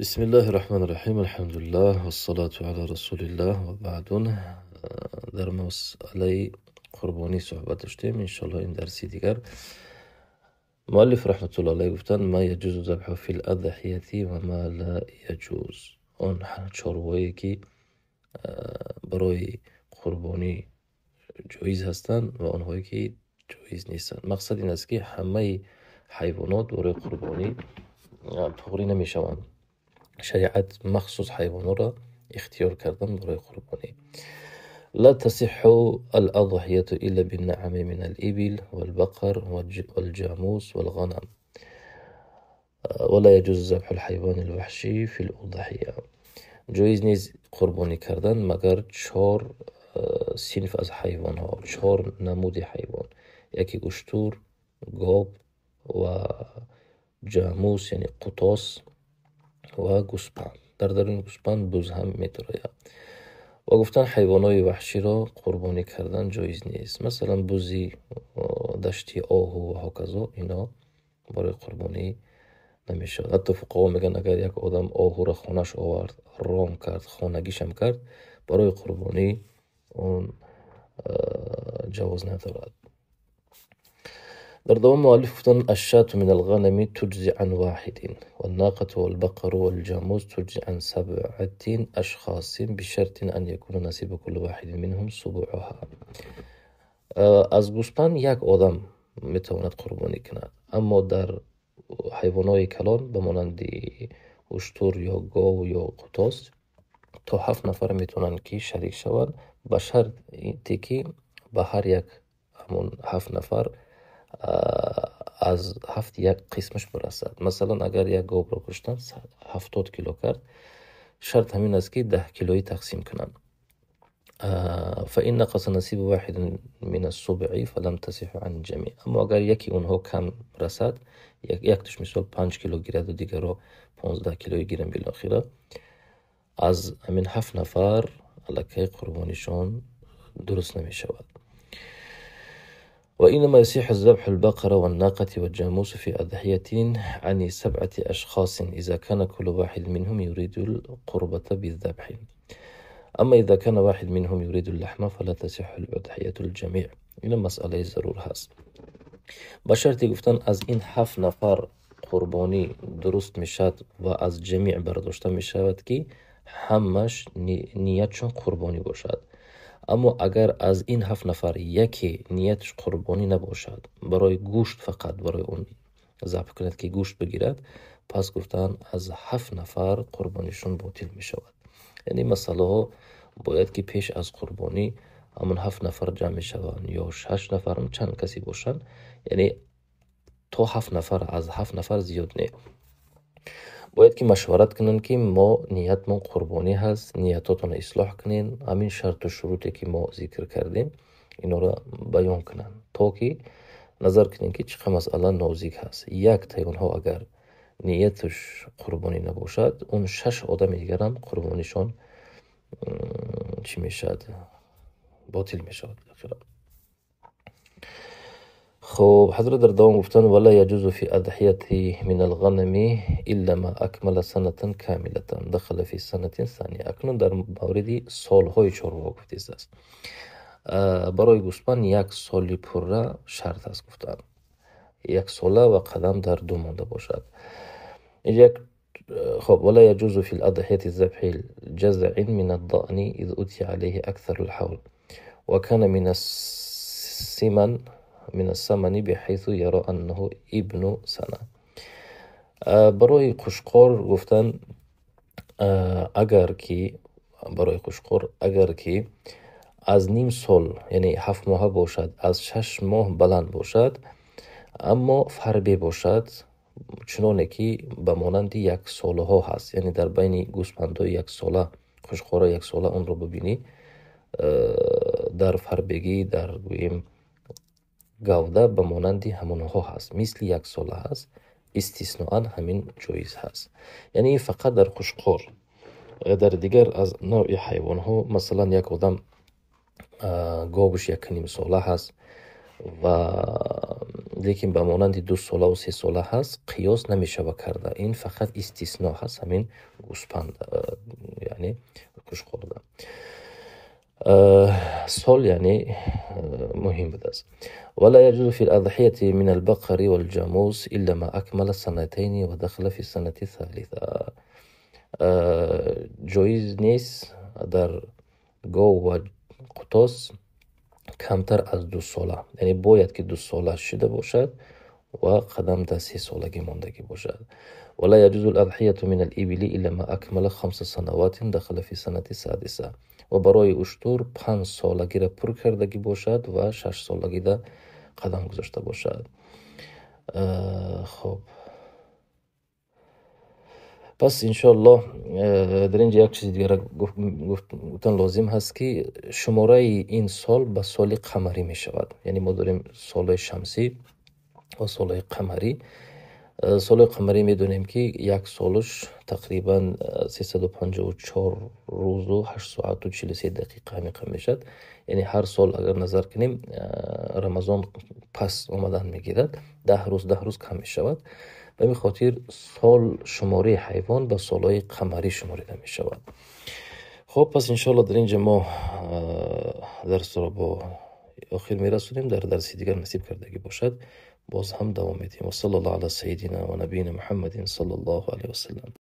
Бисмиллаҳи раҳмони раҳим, алҳамдулиллаҳ, вассалату ала расулиллаҳ ва баъдун. Дар масъалаи қурбонӣ суҳбат доштем. Иншоаллоҳ, ин дарси дигар. Муаллиф раҳматуллоҳ алайҳ гуфтанд: ма яҷузу забҳу фил адҳияти ва ма ла яҷуз. Он чорвое, ки барои қурбонӣ ҷоиз ҳастанд, ва онҳое, ки ҷоиз нестанд. Мақсад ин аст, ки ҳамаи ҳайвонот барои қурбонӣ туғрӣ намешаванд. Шариат махсус ҳайвонҳоро ихтиёр кардан барои қурбонӣ. Ла тасиҳҳу ал-адҳияту илла биннаами мин ал-ибил вал-бақар вал-ҷамус вал-ғанам. Ва ла яҷузу забҳу ал-ҳайвони ал-ваҳши фил-удҳия. Ҷоиз нест қурбонӣ кардан, магар чор синф аз ҳайвонҳо, чор намуди ҳайвон. Яке уштур, гов ва ҷамус, яъне қутос, ва гӯспанд. Дар даруни гӯспанд буз ҳам метарояд. Ва гуфтан, ҳайвонҳои ваҳширо қурбонӣ кардан ҷоиз нест. Масалан, бузи дашти, оҳу ва ҳоказо, ино барои қурбонӣ намешавад. Ҳатто фуқаҳо мегӯянд, агар як одам оҳуро хонаш овард, ром кард, хонагишам кард, барои қурбонӣ он ҷавоз надорад. Дар давом муаллиф гуфтанд: ашшату мин алғанами туҷзи ан воҳидин, ванноқату валбақару валҷамус туҷзи ан сабъатин ашхосин бишартин ан якуна насибу кулли воҳидин минҳум субуъуҳа. Аз гӯспанд як одам метавонад қурбонӣ кунад, аммо дар ҳайвонҳои калон, ба монанди уштур ё гов ё қутос, то ҳафт нафар метавонанд, ки шарик шаванд, ба шарте ки ба ҳар як ҳамон ҳафт нафар аз ҳафт як қисмаш бирасад. Масалан, агар як говро куштанд, 70 кило кард, шарт ҳамин аст, ки 10 килоӣ тақсим кунанд. Фаин нақаса насибу воҳидин мин ассубъи фалам тасиҳу ани ҷамиъ. Аммо агар яке онҳо кам расад, якташ, мисол, 5 кило гираду дигаро 15 килоӣ гиранд, билохира аз ҳамин ҳафт нафар аллакай қурбонишон дуруст намешавад. وإنما يصح ذبح البقرة والناقة والجاموس في أضحية عن سبعة أشخاص إذا كان كل واحد منهم يريد القربة بالذبح. أما إذا كان واحد منهم يريد اللحم فلا تصح الأضحية الجميع. این مسئله ضرور هست. ба шарте, гуфтан, аз ин ҳафт нафар қурбонӣ дуруст мешавад ва аз ҷамеъ бардошта мешавад, ки ҳамаш ниятшон қурбонӣ бошад. Аммо агар аз ин ҳафт нафар яке нияташ қурбонӣ набошад, барои гӯшт, фақат барои он забҳ кунад, ки гӯшт бигирад, пас, гуфтанд, аз ҳафт нафар қурбонишон ботил мешавад. Яъне масъалаҳо бояд, ки пеш аз қурбонӣ ҳамон ҳафт нафар ҷамъ мешаванд ё шаш нафар, чанд касе бошанд, яъне то ҳафт нафар, аз ҳафт нафар зиёд не, бояд ки машварат кунанд, ки мо ниятмон қурбонӣ ҳаст, ниятотонро ислоҳ кунед, ҳамин шарту шуруте, ки мо зикр кардем, инҳоро баён кунанд, то ки назар кунем, ки чӣ қадр масъала нозик ҳаст. Яктаи онҳо агар нияташ қурбонӣ набошад, он шаш одами дигарам қурбонишон чӣ мешавад? Ботил мешавад. Хуб, ҳазрат дар давом гуфтанд: вала яҷузу фи адҳияти мин алғанами илла ма акмала санатан камилатан дахала фи санатин сания. Акнун дар мавриди солҳои чорво гуфтааст. Барои гӯспанд як соли пурра шарт аст, гуфтанд, як сола ва қадам дар ду монда бошад. Як хоб: вала яҷузу фи ладҳияти забҳи ҷазъин мин аддаъни из утия алайҳи аксару лҳавл ва кана мин ассиман мин ассамани биҳайсу яро аннаҳу ибну сана. Барои қушқор гуфтанд, агар ки барои қушқор, агар ки аз ним сол, яъне 7 моҳа бошад, аз 6 моҳ баланд бошад, аммо фарбе бошад, чуноне ки ба монанди яксолаҳо ҳаст, яъне дар байни гӯспандҳои яксола, қушқорҳои яксола онро бибинӣ, дар фарбегӣ, дар, гӯем, гавда ба монанди ҳамонҳо ҳаст, мисли яксола ҳаст, истисноан ҳамин ҷоиз ҳаст. Яъне ин фақат дар қушқор. Дар дигар аз навъи ҳайвонҳо, масалан, як одам говаш якнимсола ҳаст ва лекин ба монанди 2 солаву 3 сола ҳаст, қиёс намешава карда. Ин фақат истисно ҳаст, ҳамин гӯспанд, яъне кушқолда. Сол яъне муҳим будааст. ولا يجوز في الأضحية من البقر والجاموس إلا ما أكمل سنتين ودخل في السنة الثالثة. Ҷоиз нест дар гов ва қутос камтар аз 2 сола, яъне бояд ки 2 сола шида бошад ва қадам дар 3 солагӣ мондагӣ бошад. ولا يجوز الأضحية من الإبل إلا ما أكمل 5 سنوات دخل في السنة السادسة. Ва барои уштур 5 солагиро пур кардагӣ бошад ва 6 солагида қадам гузошта бошад. Хоб, пас иншоаллоҳ дар ин ҷо як чизи дигара гуфтан лозим ҳаст, ки шумораи ин сол ба соли қамарӣ мешавад. Яъне мо дорем солҳои шамсӣ ва солҳои қамарӣ. Солҳои қамарӣ медонем, ки як солаш тақрибан 354 рӯзу 8 соату 43 дақиқа ҳамин қадр мешавад. Яъне ҳар сол агар назар кунем, Рамазон пас омадан мегирад, 10 рӯз, 10 рӯз кам мешавад. Ба ҳамин хотир сол шумораи ҳайвон ба солҳои қамарӣ шуморида мешавад. Хоб, пас иншоалло дар ин ҷо мо дарсро бо охир мерасонем. Дар дарси дигар, насиб кардагӣ бошад, боз ҳам давом медиҳем. وصلى الله على سيدنا ونبينا محمد صلى الله عليه وسلم.